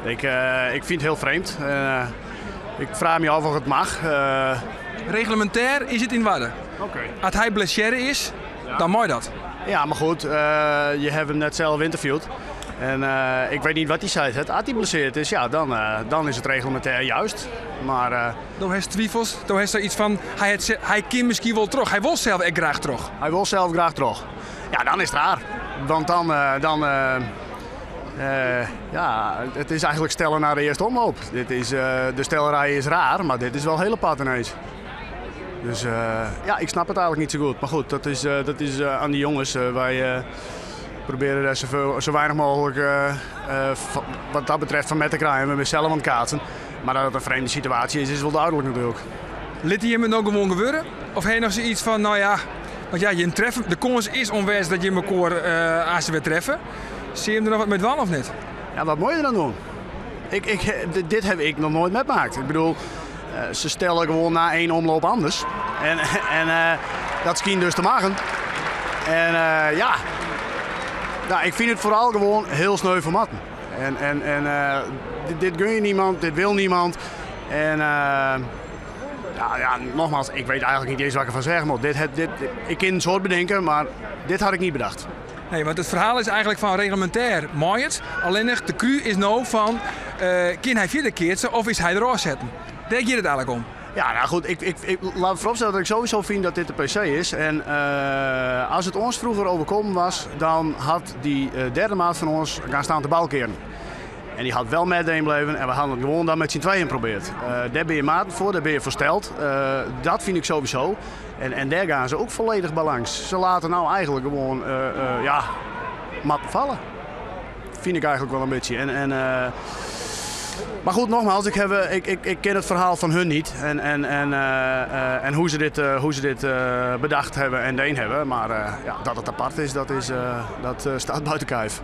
Ik, ik vind het heel vreemd. Ik vraag me af of het mag. Reglemintêr is it yn oarder. As hy blessearre is, dan mei dat. Ja, maar goed, je hebt hem net zelf interviewd. En ik weet niet wat hij zei. Als hij blesseerd is, ja, dan is het reglementair juist. Maar Do hast twivels, do hast der iets fan, hy kin miskien wol troch. Hy wol sels ek graach troch. Hy wol sels graach troch. Ja, dan is it raar. Want dan, ja, het is eigenlijk stellen naar de eerste omloop. De stellerij is raar, maar dit is wel heel apart ineens. Dus ja, ik snap het eigenlijk niet zo goed. Maar goed, dat is aan die jongens. Wij proberen daar zo weinig mogelijk wat dat betreft van met te krijgen. We zijn zelf aan het kaatsen. Maar dat het een vreemde situatie is, is wel duidelijk natuurlijk. Lit hy him no gewoan gewurde? Of ha je noch sayts fan, no ja, want ja, je treffe, de kâns is oanwêzich dat je mekoar aanst wer treffe. Sille je der noch wat mei dwaan of net? Ja, wat moet je dan doen? Dit heb ik nog nooit meemaakt. Ik bedoel, ze stellen gewoon na één omloop anders. En dat schijnt dus te mogen. En ja, nou, ik vind het vooral gewoon heel sneu voor Marten. En dit gun je niemand, dit wil niemand. En ja, nogmaals, ik weet eigenlijk niet eens wat ik ervan zeg. Maar ik kan een soort bedenken, maar dit had ik niet bedacht. Nee, want it ferhaal is eigentlik fan reglemintêr mei it. Allinnich de cru is no fan, kin hy fierder keatse of is hy derôf setten? Dêr giet it eigentlik om. Ja, nou goed, laat vooropstellen dat ik sowieso vind dat dit de PC is. En als het ons vroeger overkomen was, dan had die derde maat van ons gaan staan te balkeren. En die had wel met een blijven en we hadden het gewoon dan met z'n tweeën geprobeerd. Daar ben je maat voor, daar ben je versteld. Dat vind ik sowieso. En daar gaan ze ook volledig balans. Ze laten nou eigenlijk gewoon ja, mat vallen. Vind ik eigenlijk wel een beetje. En maar goed, nogmaals, ik ken het verhaal van hun niet. En hoe ze dit bedacht hebben en deen hebben. Maar ja, dat het apart is, dat staat buiten kijf.